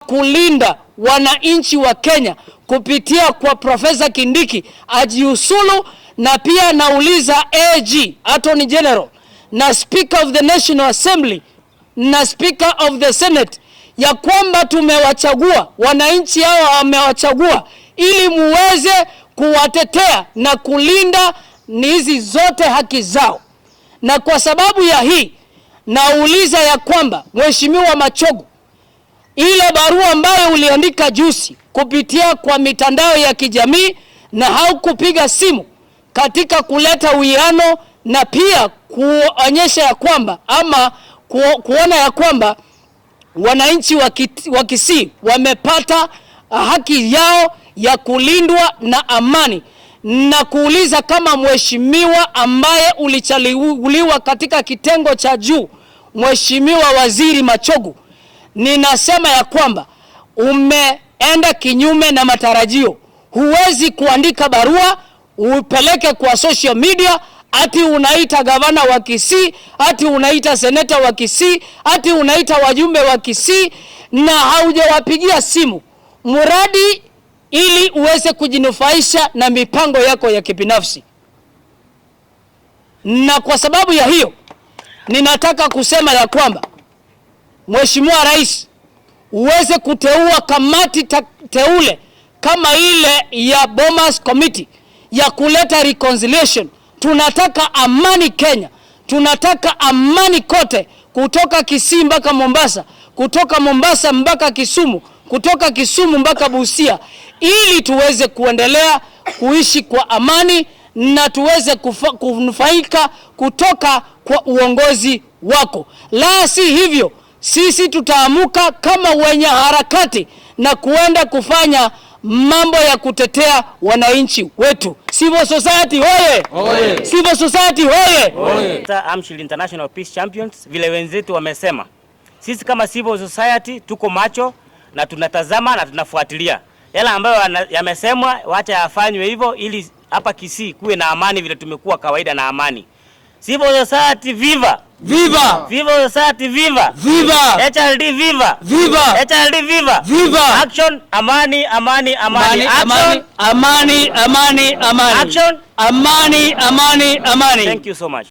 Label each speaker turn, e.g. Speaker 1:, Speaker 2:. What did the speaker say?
Speaker 1: Kulinda wananchi wa Kenya kupitia kwa Profesa Kindiki ajiuzulu, na pia nauliza AG, Attorney General, na Speaker of the National Assembly na Speaker of the Senate ya kwamba tumewachagua, wananchi hao wamewachagua ili muweze kuwatetea na kulinda ni hizi zote haki zao. Na kwa sababu ya hii nauliza ya kwamba, Mheshimiwa Machogu, ile barua ambayo uliandika juzi kupitia kwa mitandao ya kijamii na haukupiga simu katika kuleta uwiano na pia kuonyesha ya kwamba ama kuona ya kwamba wananchi wa Kisii wamepata haki yao ya kulindwa na amani, na kuuliza kama mheshimiwa ambaye ulichaguliwa katika kitengo cha juu, Mheshimiwa Waziri Machogu, ninasema ya kwamba umeenda kinyume na matarajio. Huwezi kuandika barua upeleke kwa social media ati unaita gavana wa Kisii, ati unaita seneta wa Kisii, ati unaita wajumbe wa Kisii na haujawapigia simu, mradi ili uweze kujinufaisha na mipango yako ya kibinafsi. Na kwa sababu ya hiyo, ninataka kusema ya kwamba, Mheshimiwa Rais, uweze kuteua kamati teule kama ile ya Bomas Committee ya kuleta reconciliation. Tunataka amani Kenya, tunataka amani kote, kutoka Kisii mpaka Mombasa, kutoka Mombasa mpaka Kisumu, kutoka Kisumu mpaka Busia, ili tuweze kuendelea kuishi kwa amani na tuweze kunufaika kutoka kwa uongozi wako. La si hivyo, sisi tutaamuka kama wenye harakati na kuenda kufanya mambo ya kutetea wananchi wetu. Civil society hoye!
Speaker 2: Hoye!
Speaker 1: Civil society hoye!
Speaker 2: Hoye!
Speaker 3: Amshil International Peace Champions, vile wenzetu wamesema, sisi kama civil society tuko macho na tunatazama na tunafuatilia yale ambayo yamesemwa, wacha yafanywe hivyo ili hapa Kisii kuwe na amani vile tumekuwa kawaida na amani. Civil society viva!
Speaker 1: Viva!
Speaker 3: Civil society viva!
Speaker 1: Viva!
Speaker 3: HRD viva!
Speaker 1: Viva!
Speaker 3: HRD viva!
Speaker 1: Viva!
Speaker 3: Action! Amani, amani, amani.
Speaker 1: Amani,
Speaker 3: Action!
Speaker 1: amani, amani, amani.
Speaker 3: Action!
Speaker 1: Amani, amani, amani.
Speaker 3: Thank you so much.